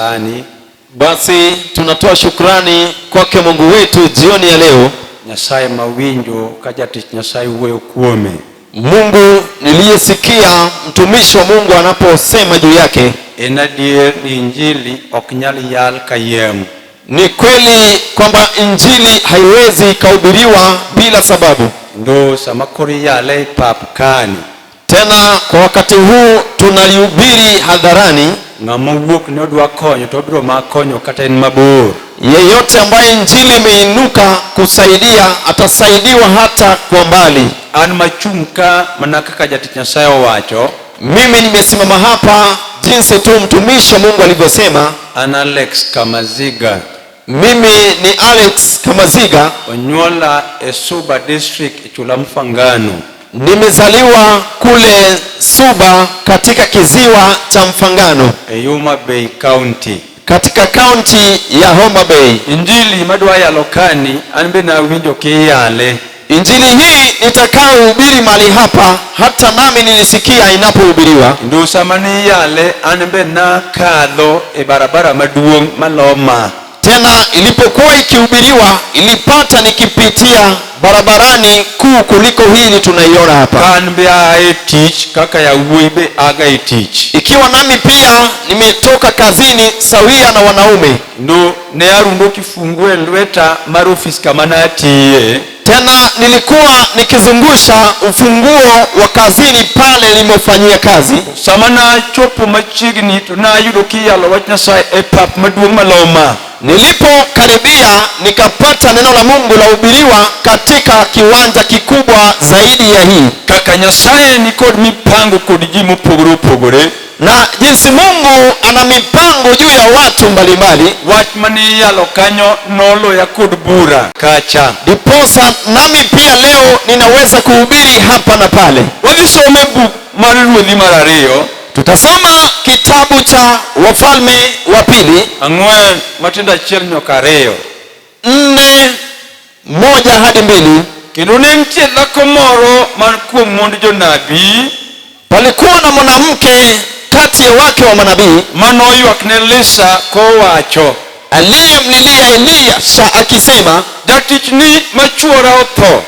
Sani. Basi tunatoa shukrani kwake Mungu wetu jioni ya leo. Nyasaye mawinjo ka jatich Nyasaye wuoyo kuome. Mungu niliyesikia mtumishi wa Mungu anaposema juu yake. En adier ni injili ok nyal yal kayiem. Ni kweli kwamba injili haiwezi ikahubiriwa bila sababu. Kendo sama koro iyale e pap kani, Tena kwa wakati huu tunalihubiri hadharani. Ng'ama wuok ni odwa konyo to obiro ma konyo kata en mabor. Yeyote ambaye injili imeinuka kusaidia atasaidiwa hata kwa mbali. An machung' ka mana kaka jatich Nyasaye owacho, Mimi nimesimama hapa jinsi tu mtumishi wa Mungu alivyosema. An Alex Kamaziga. Mimi ni Alex Kamaziga. Onyuola e Suba District e chula Mfangano. Nimezaliwa kule Suba katika kiziwa cha Mfangano e Homa Bay County. Katika kaunti ya Homa Bay. Injili madwa yalo kani an be nawinjo kiyale. Injili hii nitakayohubiri mahali hapa, hata nami nilisikia inapohubiriwa. Kendo sama niyale an be nakadho e barabara maduong' maloma. Tena ilipokuwa ikihubiriwa, ilipata nikipitia barabarani kuu kuliko hili tunaiona hapa, Ka an be aa e tich kaka yawuoyi be aga e tich. Ikiwa nami pia nimetoka kazini sawia na wanaume. Kendo ne arundo kifungu e lweta mar ofis kama natiye. Tena nilikuwa nikizungusha ufunguo wa kazini pale nilimofanyia kazi. Sama nachopo machiegni to nayudo kiyalo wach Nyasaye e pap maduong' maloma. Nilipokaribia nikapata neno la Mungu lahubiriwa katika kiwanja kikubwa zaidi ya hii. Kaka Nyasaye nikod mipango kod ji mopogore opogore. Na jinsi Mungu ana mipango juu ya watu mbalimbali. Wach mane iyalo kanyo noloya kod bura kacha. Ndiposa nami pia leo ninaweza kuhubiri hapa na pale. Wadhi somo e buk mar Ruodhi mar ariyo. Tutasoma kitabu cha Wafalme wa Pili 4 matindo 1 nyaka 2. 4:1 hadi 2. Kendo ne nitie dhako moro man kuom mond jonabi Palikuwa na mwanamke kati ya wake wa manabii manoywak ne Elisha kowacho, aliyemlilia Elisha akisema, jatichni machuora otho,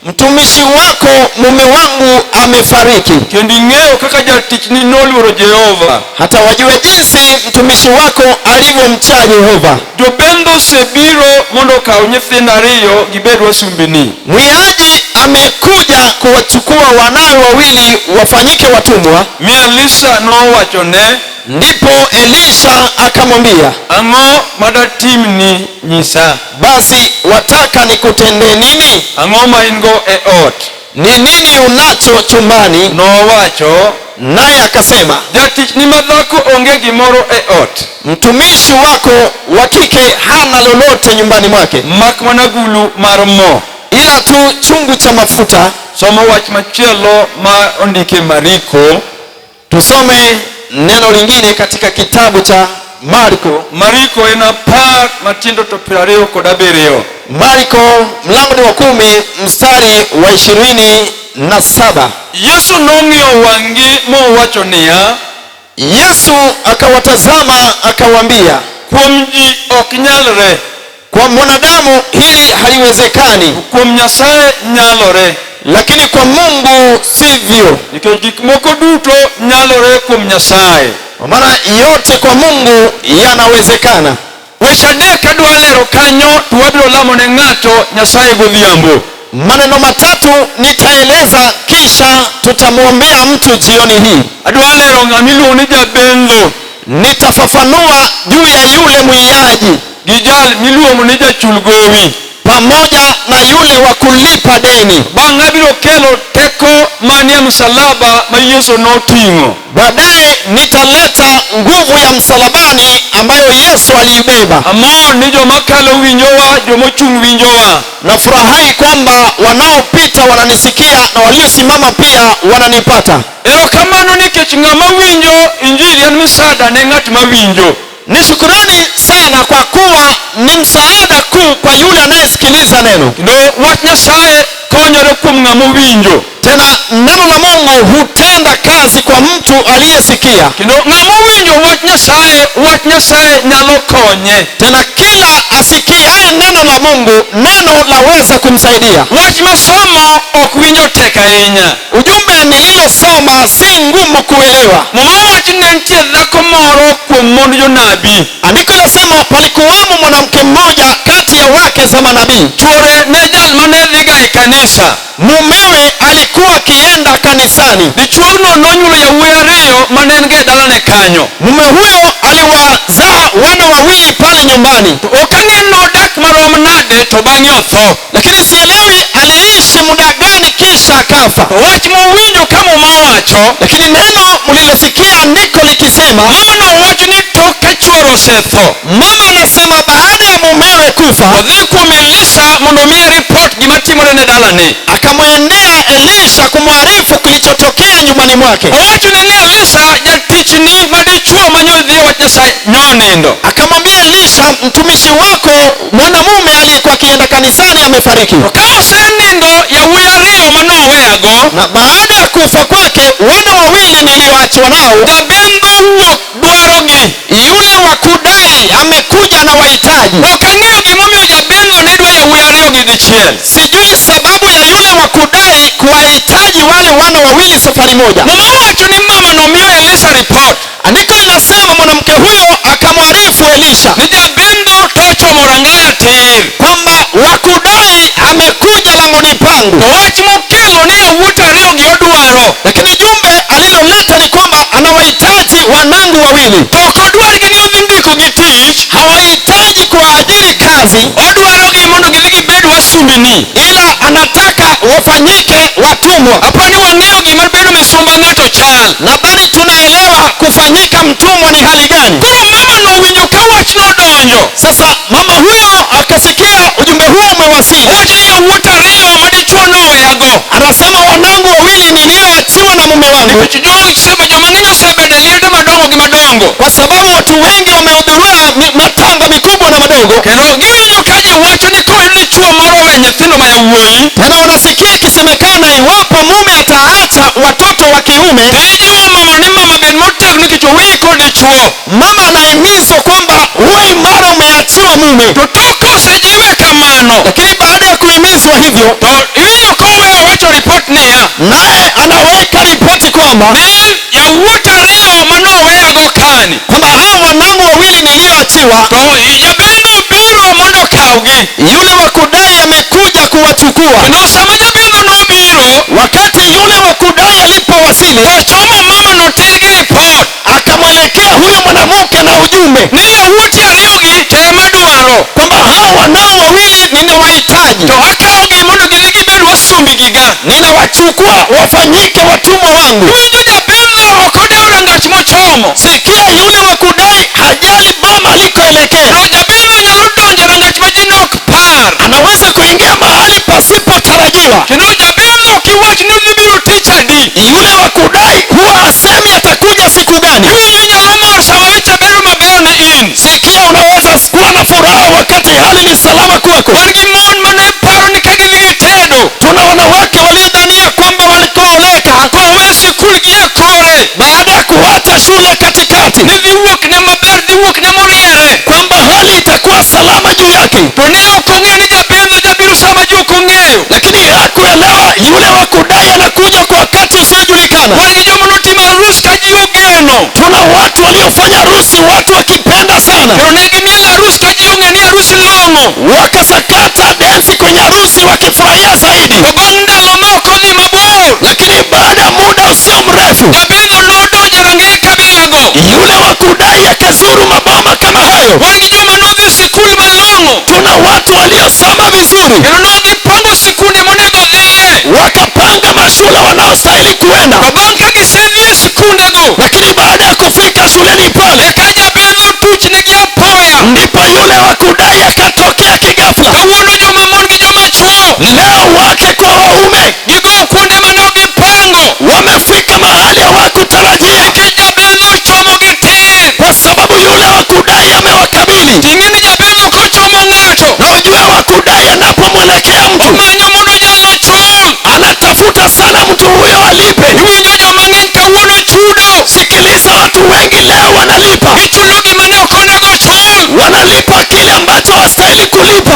mtumishi wako mume wangu amefariki, kendo ing'eyo kaka jatichni noluoro Jehova. Hata wajue jinsi mtumishi wako alivyomcha Yehova. Jobendho osebiro mondo okaw nyithindo ariyo gibed wasumbini. Mwiaji amekuja kuwachukua wanawe wawili wafanyike watumwa. Mi Elisha nowachone, Ndipo Elisha akamwambia, ang'o madatimni nyisa? Basi wataka nikutendee nini? Ang'o ma in go e ot? Ni nini unacho chumbani? Nowacho, Naye akasema, jatichni madhako onge gimoro e ot, mtumishi wako wa kike hana lolote nyumbani mwake, mak mana gulu mar mo. Ila tu chungu cha mafuta. Somo wach machielo ma ondike Mariko. Tusome neno lingine katika kitabu cha Marko. Mariko en 10 matindo to 27. Marko mlango ni wa 10 mstari wa 27. Yesu nong'iyo wang'gi mowacho niya, Yesu akawatazama akawaambia, kuom ji ok nyalre, kwa mwanadamu hili haliwezekani, kuom Nyasaye nyalore. Lakini kwa Mungu sivyo. Nikech gik moko duto nyalore kuom Nyasaye. Kwa maana yote kwa Mungu yanawezekana. Weche adek adwa lero kanyo to wabiro lamo ne ng'ato Nyasaye godhiambo. Maneno matatu nitaeleza, kisha tutamwombea mtu jioni hii. Adwa lero ng'ama iluongo ni jabendho Nitafafanua juu ya yule mwiaji gi jal miluongo ni jachul gowi. Pamoja na yule wa kulipa deni. Bang'e abiro kelo teko manie msalaba ma Yesu noting'o. Baadaye nitaleta nguvu ya msalabani ambayo Yesu aliibeba. Amor ni joma kalo winjowa, jomochung' winjowa. Nafurahi kwamba wanaopita wananisikia na waliosimama pia wananipata. Erokamano nikech ng'ama winjo injili en msaada ne ng'at ma winjo. Ni shukurani sana kwa kuwa ni msaada kuu kwa yule anayesikiliza neno. Kendo wach Nyasaye konyore kuom ng'ama owinjo. Tena neno la Mungu hutenda kazi kwa mtu aliyesikia. Kendo ng'ama owinjo wach Nyasaye nyalo konye. Tena kila asikiaye neno la Mungu, neno laweza kumsaidia. Wach masomo ok winjo tek ahinya. Ujumbe nililosoma si ngumu kuelewa. Muma wacho ni ne nitie dhako moro kuom mond jonabi. Andiko linasema palikuwamo mwanamke mmoja kati ya wake za manabii. Chuore ne jal mane dhiga e kanisa. Mumewe alikuwa akienda kanisani. Dichuogno nonyuolo yawuoyi ariyo mane en go e dalane kanyo. Mume huyo aliwazaa wana wawili pale nyumbani, To ok ang'e ni nodak marom nade to bang'e otho. lakini sielewi aliishi muda gani kisha akafa. To wach mowinjo ka Muma owacho, Lakini neno mlilosikia andiko likisema, mamano wacho ni tok ka chuore osetho, mama anasema baada ya mumewe kufa, odhi kuom Elisha mondo omiye ripot gima timore ne dalane. akamwendea Elisha kumwarifu kilichotokea nyumbani mwake. Owacho ne ni Elisha, jatichni madichuo manyodhi e wach Nyasaye nonindo. Akamwambia Elisha, mtumishi wako mwanamume aliyekuwa akienda kanisani amefariki. To ka osenindo yawuoyi ariyo manoweyago, Na baada ya kufa kwake, wana wawili nilioachwa nao, jabendho wuok dwarogi. yule wa kudai amekuja na wahitaji. Ok ang'eyo gimomiyo jabendho ne dwa yawuoyi ariyo gi dichiel. Sijui sababu ya yule wa kudai kuwahitaji wale wana wawili safari moja. Muma wacho ni mama nomiyo Elisha ripot Andiko linasema mwanamke huyo akamwarifu Elisha ni jabendho tochomo rangaya tir. kwamba wakudai amekuja langoni pangu, To wach mokelo ni yawuot ariyo gi odwaro. lakini jumbe aliloleta ni kwamba anawahitaji wanangu wawili. To ok odwargi ni odhi ndikogi tich, Hawahitaji kuwaajiri kazi, odwarogi mondo gidhi gibed wasumbini. ila anataka wafanyike watumwa. Aparo ni wang'eyo gima bedo misumba ng'ato chal. Nadhani tunaelewa kufanyika mtumwa ni hali gani. Koro mama nowinjo ka wachno odonjo. Sasa mama huyo akasikia ujumbe huo umewasili, Owacho ni yawuot ariyo ma dichuo noweyago. anasema wanangu wawili nilioachiwa na mume wangu, Nikech joma ng'eny osebedo e liete madongo gi madongo. kwa sababu watu wengi wamehudhuria matanga mikubwa na madogo. Kendo giwinjo ka ji wacho ni koyud dichuo moro owe nyithindo ma yawuoyi, Tena wanasikia ikisemekana iwapo mume ataacha watoto wa kiume, to ijiwo mama ni mama bed motegno nikech oweyi kod dichuo. mama anahimizwa kwamba uwe imara, umeachiwa mume. To tok kosejiwe kamano, Lakini baada ya kuhimizwa hivyo, to iwinjo koweyo wacho ripot niya, naye anaweka ripoti kwamba ni yawuot ariyo manoweyago kani, kwamba hao wanangu wawili niliyoachiwa, to jabendho obiro mondo okawgi. yule wa kudai amekuja kuwachukua. Kendo sama jabendho nobiro, Wakati yule wa kudai alipowasili, to chomo mama notir gi ripot akamwelekea huyo mwanamke na ujumbe ni yawuoti ariyogi to ema dwaro, kwamba hao wanao wawili ninawahitaji, to akawogi mondo gidhi gibed wasumbigiga. ninawachukua wafanyike watumwa wangu. Iwinjo jabendho ok odewo rangach mochomo. Sikia, yule wa kudai hajali boma alikoelekea, To jabendho nyalo donjo e rangach ma ji ne ok par. anaweza kuingia mahali pasipotarajiwa. Kendo jabendho kiwach ni odhi biro tich adi, Yule wa kudai huwa hasemi atakuja siku gani. iwinjo inyalo mor sama weche bedo mabeyo ne in. Sikia, unaweza kuwa na furaha wakati hali ni salama kwako. Wan gi mon mane paro ni ka gidhi gitedo, Tuna wanawake waliodhania kwamba walikooleka kowe sikul gi e kore, baada ya kuacha shule katikati, ni dhi wuok ne maber, dhi wuok ne moriere. kwamba hali itakuwa salama juu yake, To ne ok ong'eyo ni jabendho jabiro sama ji ok ong'eyo. lakini hakuelewa yule wa kudai anakuja kwa wakati usiojulikana. Wan gi joma notimo arus ka ji ogeno. Tuna watu waliofanya harusi, watu wakipenda sana, Kendo ne gimielo arus ka ji ong'eyo ni arus long'o. wakasakata densi kwenye harusi wakifurahia zaidi, To bang' ndalo ma ok odhi mabor, lakini baada ya muda usio mrefu jabendho nodonjo e rangeye kabilago. yule wa kudai akazuru maboma kama hayo. Wan gi joma nodhi sikul malong'o. Tuna watu waliosoma vizuri, Kendo ne gipango sikunde monego dhiye. wakapanga mashule wanaostahili kuenda, To bang' ka gisedhi e sikundego, lakini baada ya kufika shuleni pale, eka jabendho tuchnegi apoya. ndipo yule wa kudai akatokea kighafla. Kawuono joma mon gi joma chwo Leo wake kwa waume gigo kuonde mane ok gipango, wamefika mahali hawakutarajia, nikech jabendho ochomogi tir. kwa sababu yule wa kudai amewakabili. Ting'e ni jabendho kochomo ng'ato, Na ujue wa kudai kulipa,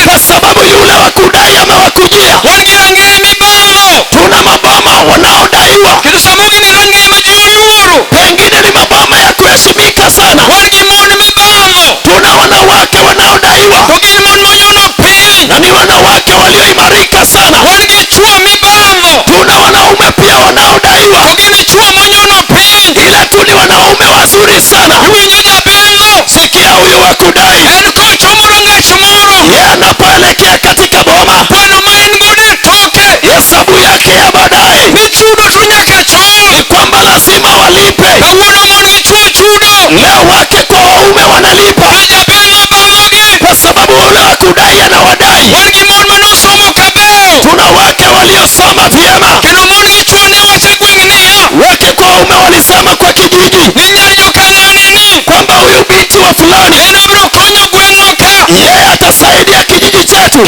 kwa sababu yule wa kudai amewakujia. Tuna maboma wanaodaiwa, pengine ni maboma ya kuheshimika sana. Tuna wanawake wanaodaiwa, na ni wanawake walioimarika sana. Tuna wanaume pia wanaodaiwa, ila tu ni wanaume wazuri sana. Sikia huyu wa kudai, yeye anapoelekea katika boma, hesabu yake ya baadaye ni kwamba lazima walipe. Leo wake kwa waume wanalipa, kwa sababu ule wa kudai anawadai. Tuna wake waliosoma vyema, wake kwa waume walisema kwa kijiji kwamba huyu binti wa fulani yeye atasaidia kijiji chetu.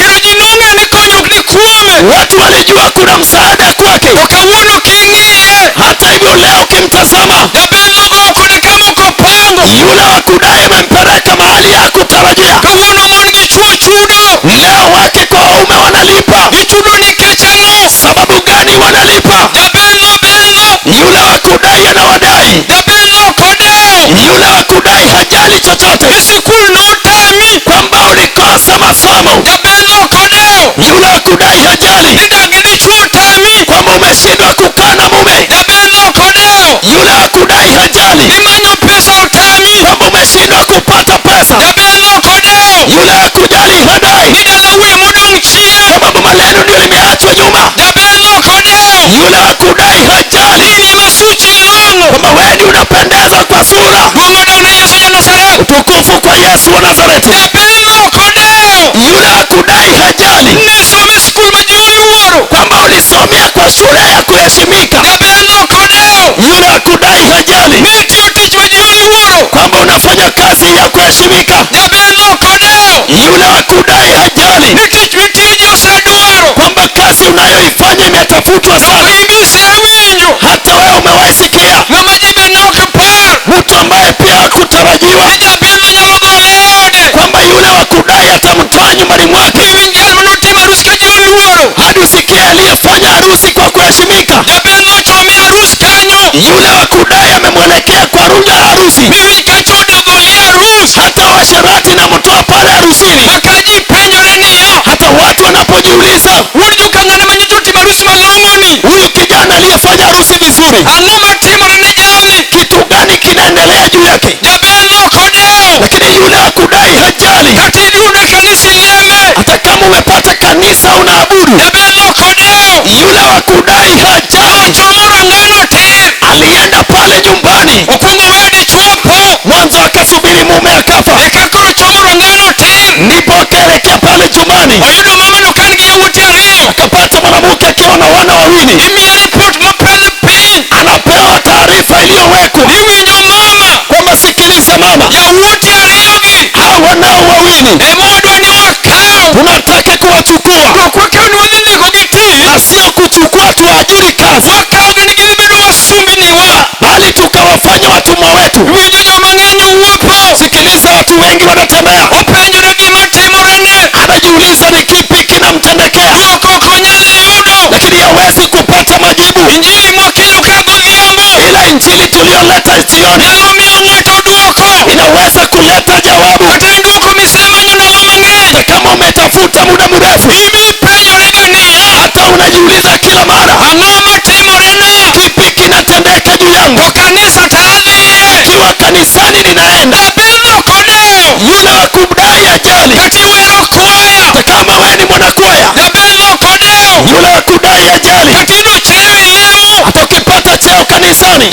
Watu walijua kuna msaada kwake. Hata hivyo leo ukimtazama yule wa kudai amempeleka mahali ya kutarajia. Leo wake kwa waume wanalipa. Sababu gani wanalipa? Yule wa kudai anawadai. Yule wa kudai hajali chochote kwamba ulikosa masomo. Yule wa kudai hajali kwamba umeshindwa kukaa na mume. Yule wa kudai hajali kwamba umeshindwa kupata pesa. Yule wa kujali hadai kwamba boma lenu ndio limeachwa nyuma. Yule wa kudai hajali kwamba wewe ndio unapendeza kwa sura. Utukufu kwa Yesu wa Nazareti. Yule wa kudai hajali kwamba ulisomea kwa shule ya kuheshimika. Yule wa kudai hajali kwamba unafanya kazi ya kuheshimika. Yule wa kudai hajali kwamba kazi unayoifanya imetafutwa sana. Hata wewe umewahi sikia mtu ambaye pia hakutarajiwa kwamba yule wa kudai atamtoa nyumbani mwake, hadi usikie aliyefanya harusi kwa kuheshimika. Yule wa kudai amemwelekea kwa runda ya harusi. Hata washerati na mtoa pale harusini. Hata watu wanapojiuliza, huyu kijana aliyefanya harusi vizuri, kitu gani kinaendelea juu yake? Lakini yule wa kudai hajali. Hata kama umepata kanisa unaabudu, yule wa kudai hajali. Alienda pale nyumbani mwanzo akasubiri mume akafa, ndipo akaelekea pale chumbani, akapata mwanamke akiwa na wana wawili. Anapewa taarifa iliyowekwa kwamba sikiliza mama, hawa wanao wawili tunataka kuwachukua, na sio kuchukua tuwaajiri kazi, bali tukawafanya watumwa wetu. Sikiliza, watu wengi wanatembea, anajiuliza ni kipi kinamtendekea, lakini hawezi kupata majibu. Ila injili tuliyoleta jioni inaweza kuleta jawabu. Hata kama umetafuta muda mrefu, hata unajiuliza kila mara, kipi kinatendeka juu yangu? Ikiwa kanisani ninaenda, yule wa kudai ajali. Hata kama wewe ni mwanakwaya, yule wa kudai ajali. Hata ukipata cheo kanisani,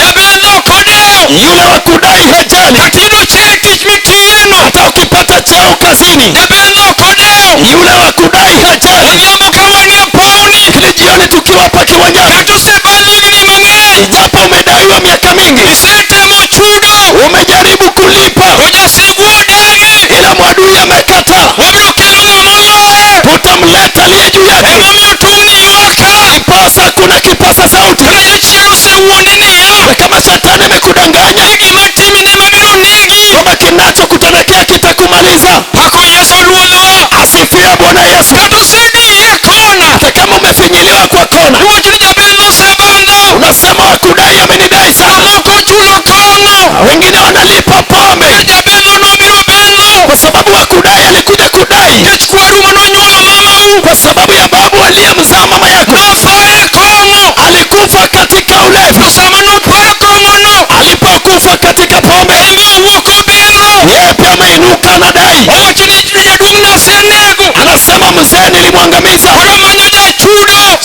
yule wa kudai hajali. Hata ukipata cheo kazini, yule wa kudai hajali. Lakini jioni tukiwa hapa kiwanjani, ijapo umedaiwa miaka mingi, umejaribu kulipa, ila mwadui amekataa, tutamleta aliye juu yake. Kipasa kuna kipasa sauti. Na kama shetani amekudanganya kwamba kinachokutendekea kitakumaliza, anadai. Anasema mzee nilimwangamiza,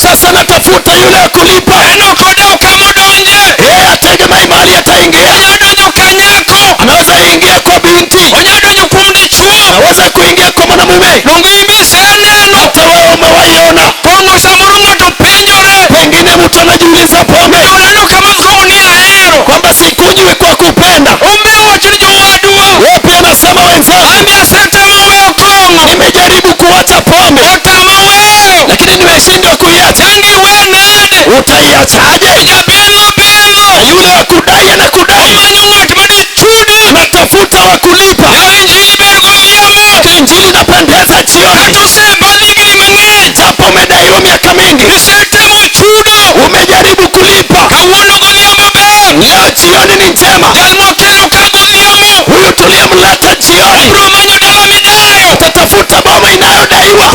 sasa natafuta yule wa kulipa. Yeye ategemei mahali ataingia. Anaweza ingia kwa binti, anaweza kuingia kwa mwanamume. Hata wewe umewaiona. Pengine mtu anajiuliza pombe kwamba sikunywi kwa kupenda. Wewe pia unasema wenzangu, nimejaribu kuacha pombe lakini nimeshindwa kuiacha. Utaiachaje? Na yule wa kudai anakudai, anatafuta wa kulipa. Lakini injili inapendeza jioni, japo umedaiwa miaka mingi, umejaribu kulipa. Leo jioni ni njema. Huyu tuliyemleta jioni atatafuta boma inayodaiwa.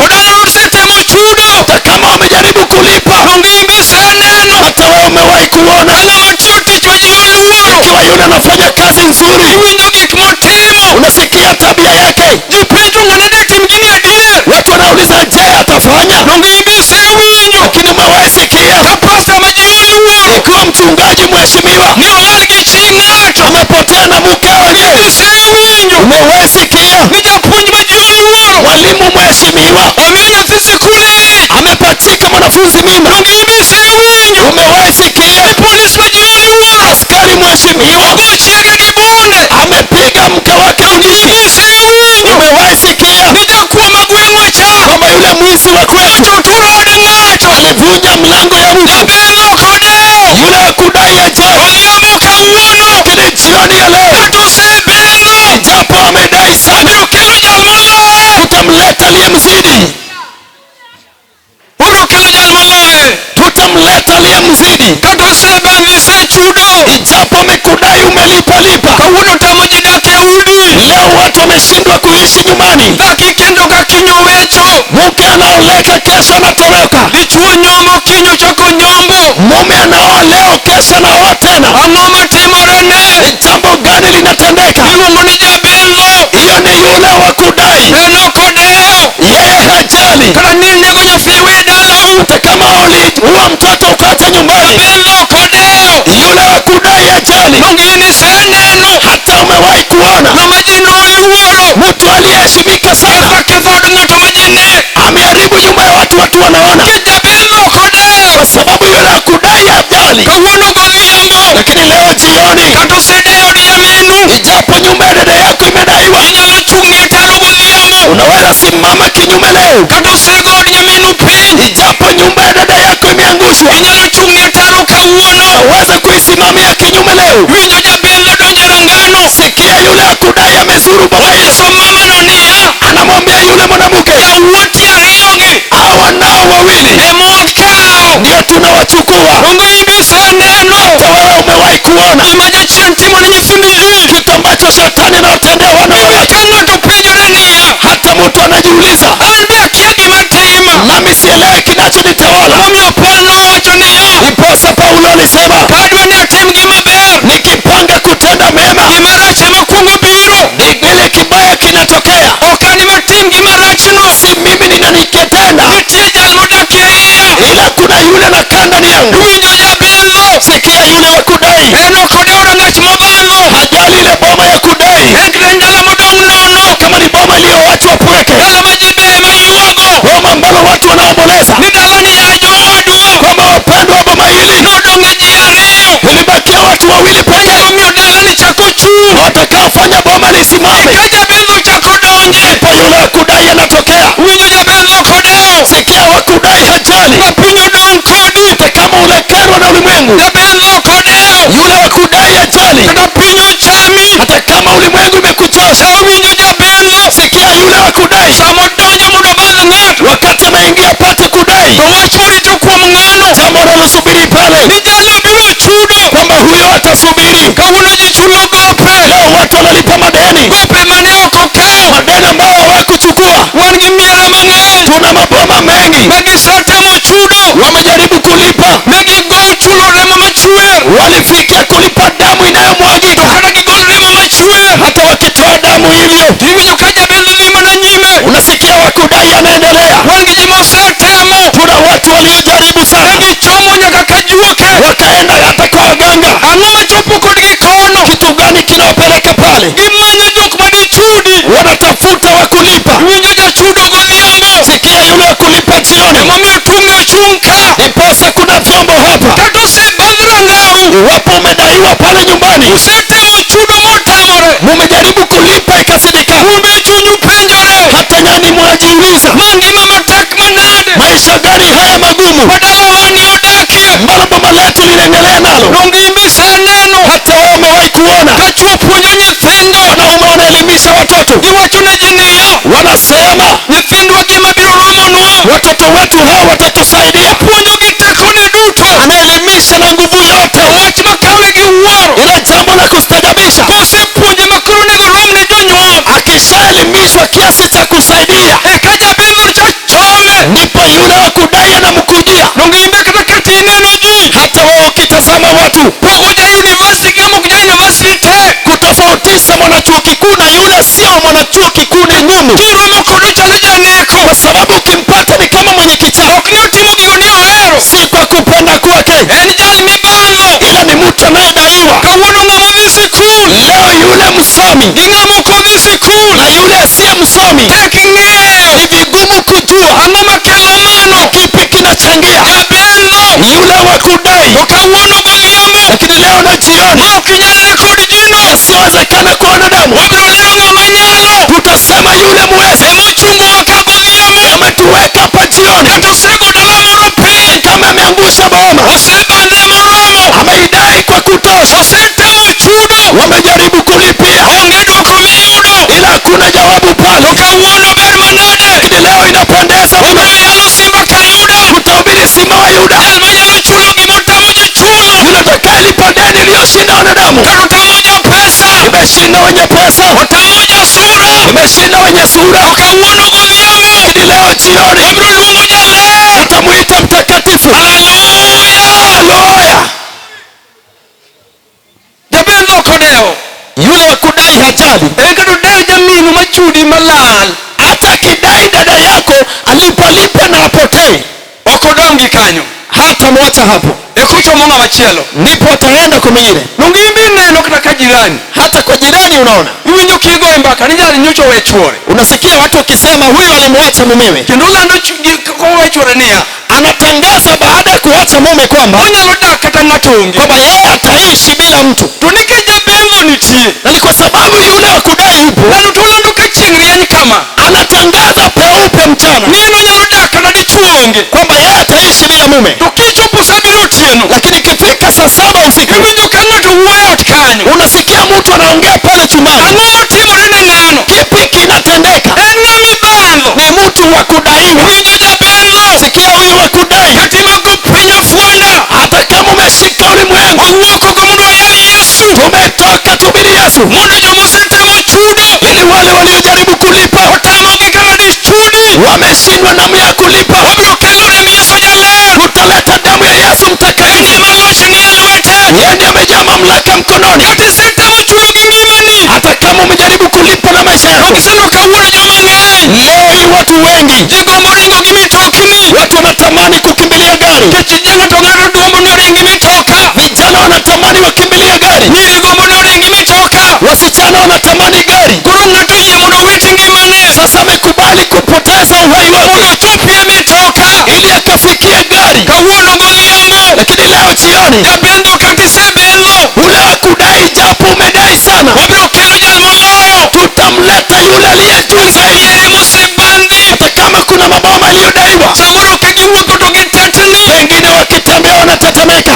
Hata kama umejaribu kulipa, hata wewe umewahi kuona ikiwa yule anafanya kazi nzuri, unasikia tabia yake. Watu wanauliza, je, atafanya? Lakini umewahi sikia ikiwa mchungaji mheshimiwa amepotea na mkewe? Umewahi sikia mwalimu mheshimiwa amepachika mwanafunzi mimba? Umewahi sikia askari mheshimiwa amepiga mke wake bunduki? Umewahi sikia kwamba yule mwizi wa kwetu alivunja mlango ya mtu? Yule wa kudai ajali. Lakini jioni ya leo, ijapo amedai sana, tutamleta aliyemzidi, tutamleta aliyemzidi. Ijapo amekudai umelipa lipa. Leo watu wameshindwa kuishi nyumbani. Mke anaoleka kesho anatoroka. Mume anaoa leo kesho anaoa tena. Ni jambo gani linatendeka? Hiyo ni yule wa kudai. Yeye hajali. Hata kama uliua mtoto ukaacha nyumbani, yule wa kudai hajali. Hata umewahi kuona mtu aliyeheshimika sana ameharibu nyumba ya watu, watu wanaona, kwa sababu yule wa kudai hajali. Lakini leo jioni, ijapo nyumba ya dada yako imedaiwa, unaweza simama kinyume leo. Ijapo nyumba ya dada yako imeangushwa, unaweza kuisimamia kinyume leo. Sikia yule akudai amezuru boma ile, anamwambia yule mwanamke, hawa nao wawili ndio tunawachukua. Hata wewe umewahi kuona kitu ambacho shetani anawatendea wana wa watu. Hata mtu anajiuliza, nami sielewi kinachonitawala. Ndiposa Paulo alisema, nikipanga kutenda mema, ile kibaya kinatokea. Si mimi ninanikitenda, ila kuna yule anakaa ndani yangu. Sikia yule wa kudai hajali ile boma ya kudai, kama ni boma iliyoachwa pweke, boma ambalo watu wanaomboleza kwamba wapendwa wa boma hili ilibakia watu wawili pekee watakaofanya boma lisimame. Ndipo yule wa kudai anatokea. Sikia, wa kudai hajali hata kama ulekerwa na ulimwengu. Yule wa kudai hajali hata kama ulimwengu imekuchosha. Sikia, yule wa kudai wakati ameingia pate kudai, jambo analosubiri pale kwamba huyo atasubiri. Leo watu wanalipa madeni, madeni ambayo hawakuchukua. Tuna maboma mengi wamejaribu kulipa, walifikia kulipa damu inayomwagika. Hata wakitoa damu wanadamu hivyo. Unasikia wakudai anaendelea. Kuna watu waliojaribu sana, wakaenda hata kwa waganga. Kitu gani kinawapeleka pale? Wanatafuta wakulipa. Sikia yule wakulipa jioni. Ndiposa kuna vyombo hapa. Iwapo umedaiwa pale nyumbani, mumejaribu kulipa ikasindikana, hata nyani mwajiuliza, maisha gani haya magumu ambalo boma letu linaendelea nalo? Hata wewe umewahi kuona wanaume wanaelimisha watoto, wanasema watoto wetu hawa watatusaidia. Anaelimisha na nguvu yote, ila jambo la kustajabisha, akishaelimishwa kiasi cha kusaidia, ndipo yule wa kudai anamkujia. Hata wewe ukitazama watu kutofautisha mwanachuo kikuu na yule sio mwanachuo kikuu ni ngumu, kwa sababu ukimpata ni kama mwenye kichaa. Si kwa kupenda kwake, ila ni mtu anayedaiwa. Leo yule msomi na yule asiye msomi ni vigumu kujua kipi kinachangia yule wa kudai. Lakini leo na jioni, yasiyowezekana kwa wanadamu, tutasema yule muweza ametuweka hapa jioni, kama ameangusha boma, ameidai kwa kutosha. Wamejaribu kulipia, ila hakuna jawabu pale. Lakini leo inapendeza mno, tutahubiri simba wa Yuda, yule atakayelipa deni iliyoshinda wanadamu. Imeshinda wenye pesa, imeshinda wenye sura. Lakini leo jioni tutamuita mtakatifu. Haleluya! Yule wa kudai hajali, hata akidai dada yako alipalipe na apotee, hata mwacha hapo, ndipo ataenda kwa mwingine. Hata kwa jirani unaona, unasikia watu wakisema huyu alimwacha mumewe. Anatangaza baada ya kuacha mume kwamba yeye ataishi bila mtu. Na ni kwa sababu yule wa kudai yupo, anatangaza peupe mchana kwamba yeye ataishi bila mume. Lakini ikifika saa 7 usiku, unasikia mtu anaongea pale chumbani. Kipi kinatendeka? Ni mtu wa kudaiwa. Sikia huyu wa kudai, hata kama umeshika ulimwengu, tumetoka tubiri Yesu, ili wale waliojaribu kulipa wameshindwa namna ya kulipa, tutaleta damu ya Yesu mtakatifu. Yeye ndiye amejaa mamlaka mkononi. Hata kama umejaribu kulipa na maisha yako, leo hii watu wengi, watu wanatamani kukimbilia gari, vijana wanatamani wakimbilia gari, wasichana wanatamani gari. Sasa amekubali kupoteza uhai wake ili akafikie gari. Lakini leo jioni, ule wa kudai, japo umedai sana, tutamleta yule aliye juu zaidi. Hata kama kuna maboma aliyodaiwa, wengine wakitembea wanatetemeka.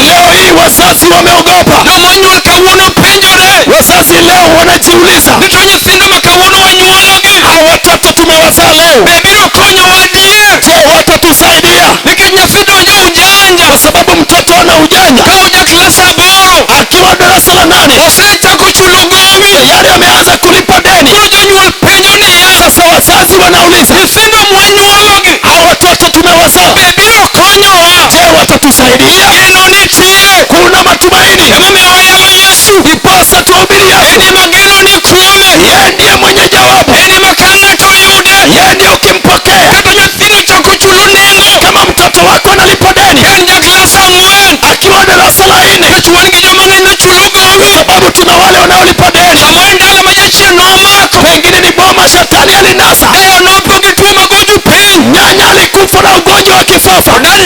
Leo hii wazazi wameogopa. Wazazi leo wanajiuliza, hao watoto tumewazaa leo, je, watatusaidia? Kwa sababu mtoto ana ujanja, akiwa darasa la 8 tayari ameanza kulipa deni. Sasa wazazi wanauliza, hao watoto tumewazaa, je, watatusaidia? Kuna matumaini. Ndiposa tuhubiri Yesu. Ema geno ni kuome. Yeye ndiye mwenye jawabu. En ema ka ng'ato oyude. Yeye ndiye ukimpokea, Kata nyathino chako chulo nengo. kama mtoto wako analipa deni Ka en ja klas 4. akiwa darasa la 4, Nikech wan gi joma ng'eny machulo gowi. sababu tuna wale wanaolipa deni. Samoro en dala ma jachien nomako. Pengine ni boma shetani alinasa. Dayo notho gi tuo magojo piny. Nyanya alikufa na ugonjwa wa kifafa. Dani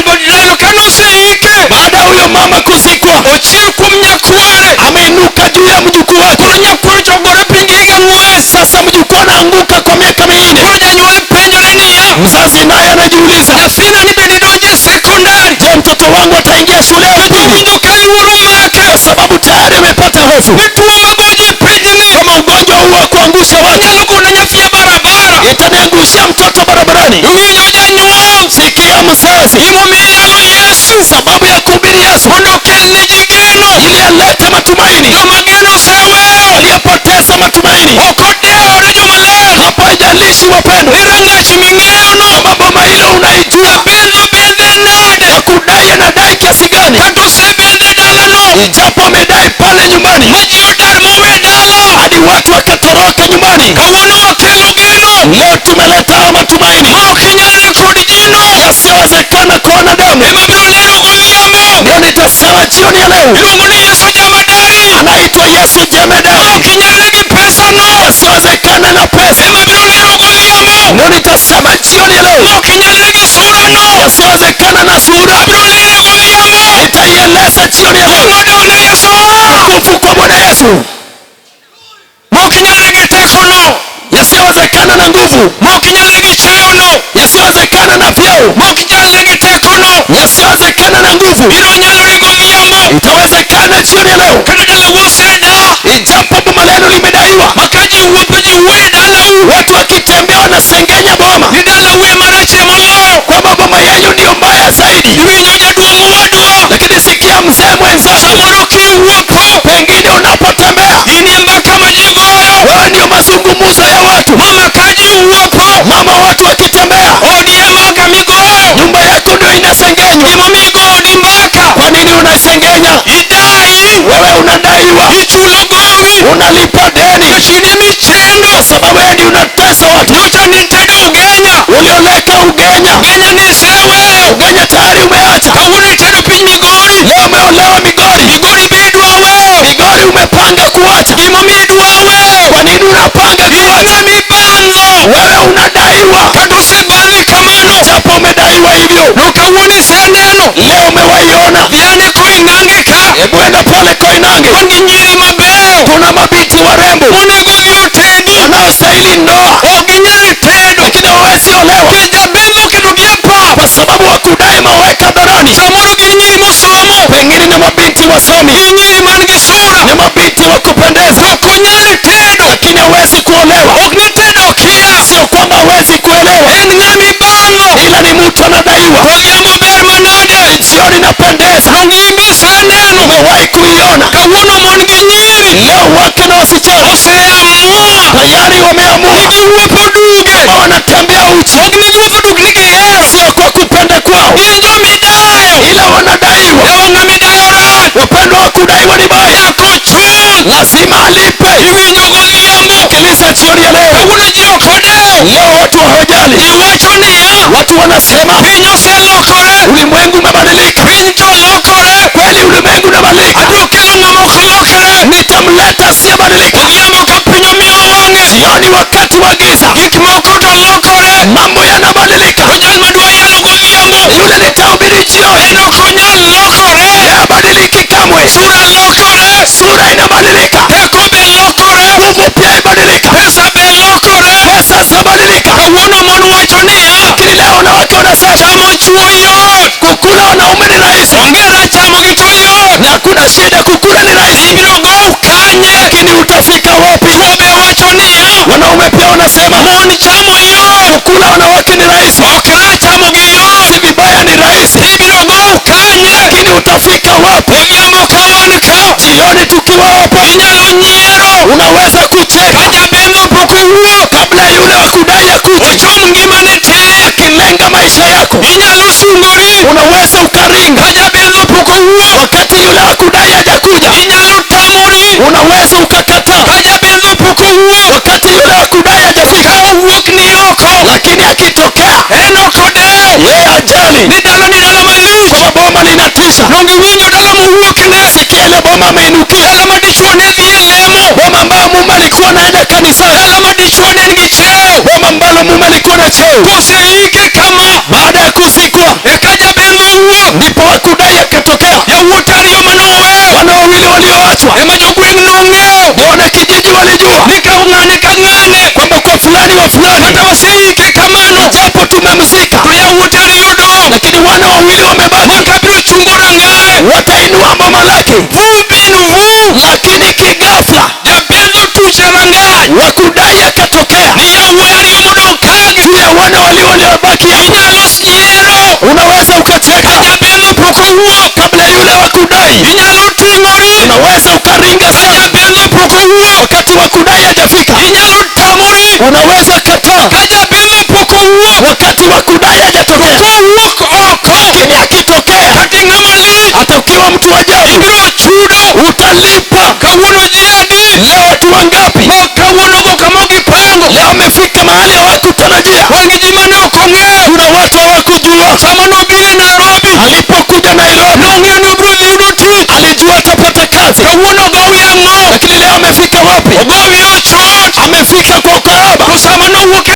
kanoseike. Baada ya huyo mama kuzikwa, Ochier kuom nyakware. ameinuka juu ya mjukuu wake. Koro nyakware ochako piny gi higa 4. Sasa mjukuu anaanguka kwa miaka 4. Koro janyuol penjore niya. Mzazi naye anajiuliza, Nyathina ni bende donjo e sekondari. je, mtoto wangu ataingia shule ya upili? Owinjo ka luoro make. Kwa sababu tayari amepata hofu Ni tuo magojo e pinyni. kama ugonjwa huu wa kuangusha watu Nyalo gona nyathi e barabara. itaniangushia mtoto barabarani. Iwinjo janyuol. Sikia mzazi, Gimomiyo iyalo Yesu. sababu ya kuhubiri Yesu Mondo okel ne ji geno. ili alete matumaini. Joma geno oseweyo. Waliyepoteza matumaini Ok odewore jomaler. hapa, haijalishi wapendwa, Ni rangach ming'eyono. kama boma hilo unaijua Bendho bendhe nade. na kudai anadai kiasi gani, Kata osebendhe dalano. ijapo amedai pale nyumbani Ma ji odar mowe dala. hadi watu wakatoroka nyumbani. Kawuono wakelo geno. Leo tumeleta haya matumaini Ma ok nyalre kod jino. yasiyowezekana kwa wanadamu. Ema biro lero godhiambo. Ndio nitasema jioni ya leo, Iluongo ni Yesu jamadari. anaitwa Yesu Ma jemedari, ok nyalre gi pesano. yasiyowezekana na pesa. Ema biro lero godhiambo. Ndio nitasema jioni ya leo, Ma ok nyalre gi surano. yasiyowezekana na sura. Abiro lero godhiambo. Nitaieleza jioni ya leo. Mondo ne Yesu. Utukufu kwa Bwana Yesu, Ma ok nyalre gi tekono. yasiyowezekana na nguvu, Ma ok nyalre gi cheono. yasiyowezekana na vyeo, Ma ok nyalre gi tekono. yasiyowezekana na nguvu, Biro nyalore godhiambo. itawezekana jioni ya leo. Kata dalau oseda. Ijapo boma lenu limedaiwa, Ma ka ji wuotho ji wuoyo e dalau. watu wakitembea wanasengenya boma Ni dalau ema rachie moloyo. kwamba boma yenyu ndiyo mbaya zaidi. Iwinjo jaduong' wadwa. Lakini sikia mzee mwenzako, Samoro kiwuotho. pengine unapotembea In e mbaka ma ji goyo. wewe ndio mazungumzo ya watu. Mama ka ji wuotho. Mama, watu wakitembea, Odi e mbaka migoyo. nyumba yako ndio inasengenywa. Gimomiyo igo odi mbaka. Kwa nini unasengenya? Idai. Wewe unadaiwa, Ichulo gowi. unalipa deni, Nikech in ema ichendo. kwa sababu wewe ndio unatesa watu. Nyocha nitedo Ugenya. Ulioleka Ugenya, Ugenya niseweyo. Ugenya tayari umeacha. Kawuono itedo piny Migori. Leo umeolewa Migori, Migori be idwa weyo. Migori umepanga kuacha. Gimomiyo idwa weyo. Kwa nini unapanga In kuacha? ng'ama ibandho. Wewe unadaiwa, Kata osebandhi kamano. japo umedaiwa hivyo. To kawuono iseneno. Leo umewaiona. Dhiane Koinange ka. Hebu enda pale Koinange, Wan gi nyiri mabeyo. kuna mabinti warembo Monego odhi otedi. wanaostahili ndoa, Ok ginyal tedo. lakini hawawezi olewa Nikech jabendho oketogi e pap. kwa sababu wakudai maweka hadharani. Samoro gin nyiri mosomo. Pengine ni mabinti wasomi, Gin nyiri man gi sura. ni mabinti wa kupendeza, Ok onyal tedo. lakini hawezi kuolewa. Ok ni tedo kia. Sio kwamba hawezi kuelewa, En ng'ama ibandho. ila ni mtu anadaiwa. Odhiambo ber manade. Jioni inapendeza, Donge in be iseneno. umewahi kuiona. Kawuono mon gi nyiri. Leo wake na wasichana Oseamua. tayari wameamua Ni giwuotho duge. kwamba wanatembea uchi, Ok ni giwuotho duk ni gihero. sio kwa kupenda kwao, Gin jomidayo. ila wanadaiwa. Yawa ng'ama idayo rach. Wapendwa, wa kudaiwa ni baya, Nyaka ochul. lazima alipe. Iwinjo godhiambo. Sikiliza jioni ya leo, Kawuono ji ok odewo. leo watu hawajali, Ji wacho niya. watu wanasema Piny oselokore. ulimwengu umebadilika. Piny to lokore. Kweli ulimwengu unabadilika, Abiro kelo ng'ama ok lokre. nitamleta asiyebadilika. Odhiambo ka piny omiyo wang'e. Jioni wakati wa giza, Gik moko to lokore. mambo yanabadilika. To jal madwa yalo godhiambo. Yule nitahubiri jioni En ok onyal lokore. habadiliki kamwe. Sura lokore. Sura inabadilika, Teko be lokore. nguvu pia ibadilika, Pesa be lokore. pesa zinabadilika. Kawuono mon wacho niya. Lakini leo wanawake wanasema Chamo chuo yot. kukula wanaume ni rahisi, Onge rach chamo gi chuo yot. na hakuna shida, kukula ni rahisi, Ibiro gow kanye. lakini utafika wapi? Chuo be wacho niya. Wanaume pia wanasema Mon chamo yot. kukula wanawake ni rahisi, Ok rach chamo gi yot. si vibaya, ni rahisi, Ibiro gow kanye. Ni dala ni dala malich. Kwamba boma linatisha. Donge iwinjo dala mowuokne? Sikia ile boma ameinukia. Dala ma dichuo ne dhi e lemo. Boma ambayo mume alikuwa anaenda kanisani. Dala ma dichuo ne nigi cheo. Boma ambalo mume alikuwa na cheo. Koseike kama. Baada ya kuzikwa, Eka jabendho owuok. Ndipo Wakudai akatokea. Yawuot ariyo manoweyo. Wana wawili walioachwa, Ema jogweng' nong'eyo. Ndio wanakijiji walijua Ni ka ng'ane ka ng'ane. Kwamba kwa fulani wa fulani, Kata waseike kamano. Japo tumemzika, To yawuot ariyo dong'. Lakini wana wawili wamebaki. Maka biro chungo rangae. Watainua boma lake. Vu bin vu. Lakini kighafla Jabendho tuch e rangach. Wakudai akatokea. Ni yawuoyi ariyo modong' kagi. Juu ya wana waliobaki hapo. Inyalo nyiero. Unaweza ukacheka. Ka jabendho pok owuok. Kabla yule Wakudai. Inyalo ting'ori. Unaweza ukaringa Ka sana. jabendho pok owuok. Wakati Wakudai hajafika. Inyalo tamori. Unaweza kataa. Ka jabendho pok owuok. Wakati Wakudai hajatokea. Kowuok oko. Lakini akitokea, Kata ing'ama lich. Hata ukiwa mtu wa ajabu, Ibiro chudo. Utalipa. Kawuono ji adi? Leo watu wangapi? Ma kawuono go kama gipango. Leo wamefika mahali hawakutarajia. Wan gi ji mane ok ong'eyo. Kuna watu hawakujua. Sama nobiro e Nairobi. Alipokuja Nairobi, Nong'eyo ni obiro dhi yudo tich. Alijua atapata kazi. Kawuono ogowi ang'o? Lakini leo amefika wapi? Ogowi